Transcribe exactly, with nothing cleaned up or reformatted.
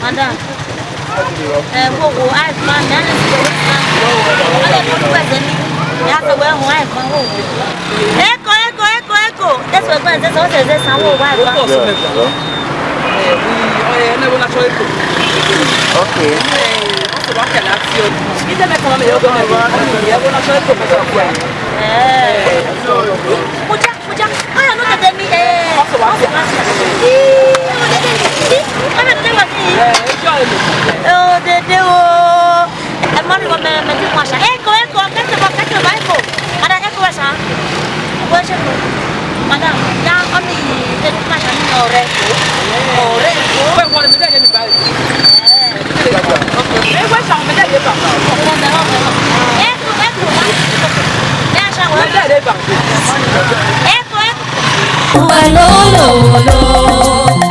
Madam. Eh, wo, wo, I come, I need to go. I don't know where the need. I have to wear one, I come, wo, wo. Eko, eko, eko, eko. That's what, that's what, that's what, wo, wo, I come. Yeah, yeah. Okay. Eh. Mucha, mucha. Aya, no dede mi, eh. Ih, no dede mi. Ih, aya, dede mi. Oh, dede o. Eh, mami, mo, me, me, ti kwa sha. Eko, eko, kete mo, kete mo, eko. Madam, eko wa sha. Wo se ko. Madam, ya, oni, te ti kwa sha ni ore ko. Ore ko. Eko wa sha, me dede ba. Eko, eko, wa. Ya sha wa. Me dede ba. Eko, eko. Uwe lo, lo, lo.